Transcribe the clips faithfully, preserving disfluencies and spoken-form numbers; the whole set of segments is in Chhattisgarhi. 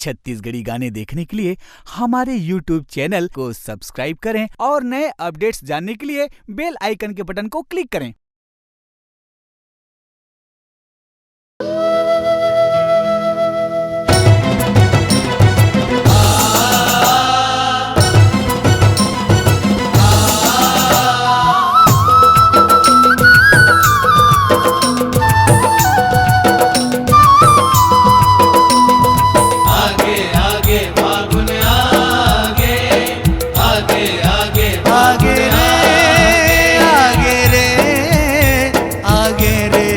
छत्तीसगढ़ी गाने देखने के लिए हमारे YouTube चैनल को सब्सक्राइब करें और नए अपडेट्स जानने के लिए बेल आइकन के बटन को क्लिक करें। आगे आगे फागुन आगे, आगे आगे आगे रे, आगे रे, आगे रे,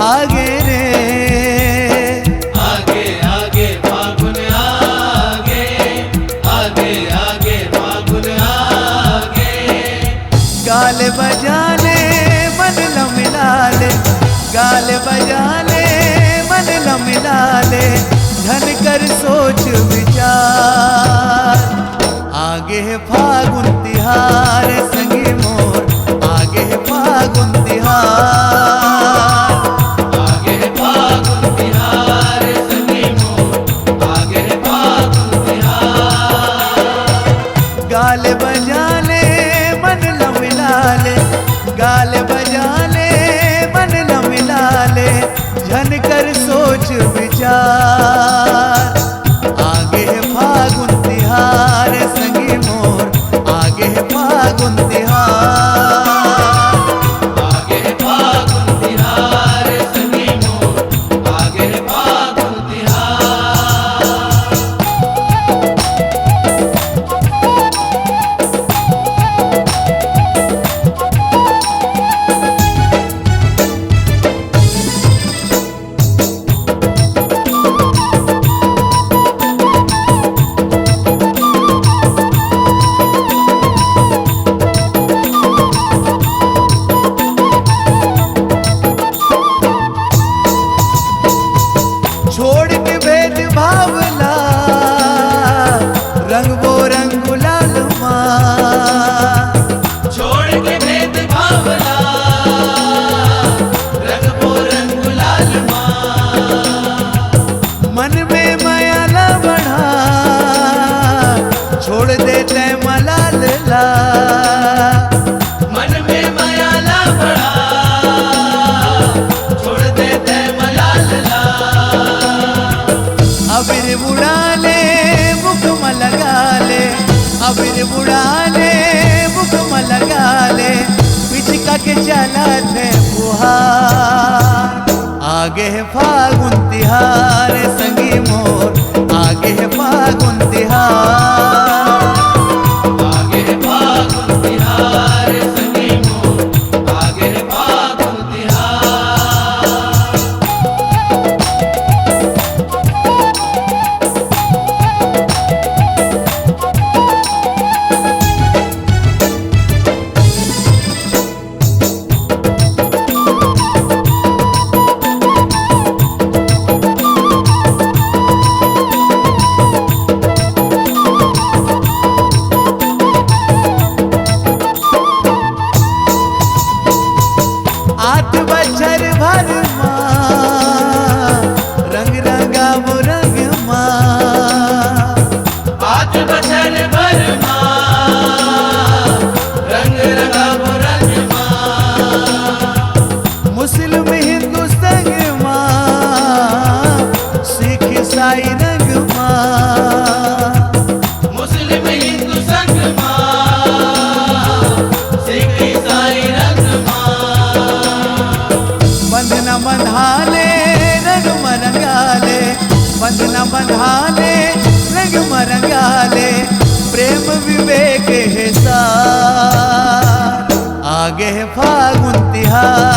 आगे रे। आगे आगे फागुन आगे, आगे आगे फागुन आगे। गाल बजा ले मन ल मिला ले, गाल बजा ले मन ल मिला ले, झन कर सोच विचार। आगे हे फागुन तिहार संगी मोर, आगे हे फागुन तिहार। आगे हे फागुन तिहार संगी मोर, आगे हे फागुन तिहार। गाल बजा ले मन ल मिला ले, गाल बजा ले मन ल मिला ले, झन कर सोच विचार। आगे हे फागुन तिहार संगी मोर, आगे हे फागुन तिहार। आगे हे फागुन तिहार संगी मोर, आगे हे फागुन तिहार। छोड़ के भेदभाव ला, रंगबो रंग गुलाल मा। छोड़ के भेदभाव ला, रंगबो रंग गुलाल मा। मन में मया ला बढ़ा, छोड़ दे तैं मलाल ला। मन में मया ला बढ़ा, छोड़ दे तैं मलाल ला। अबीर उड़ा ले, मुख म लगा ले, अबीर उड़ा ले, मुख म लगा ले, पिचका के चलत हे फुहार। आगे हे फागुन तिहार संगी मोर, आगे हे फागुन तिहार। आगे हे फागुन तिहार संगी मोर, आगे हे फागुन तिहार। आठ बछर भर मा, रंग रंगाबो रंग मा। आठ बछर भर मा, रंग रंगाबो रंग मा। मुस्लिम हिंदू संग मा, सिख ईसाई रंग मा। मुस्लिम हिंदू संग मा, सिख ईसाई रंग मा। बंधना बंधा ले, रंग म रंगा ले, बंधना बंधा ले, रंग म रंगा ले, प्रेम विवेक हे साथ। आगे हे फागुन तिहार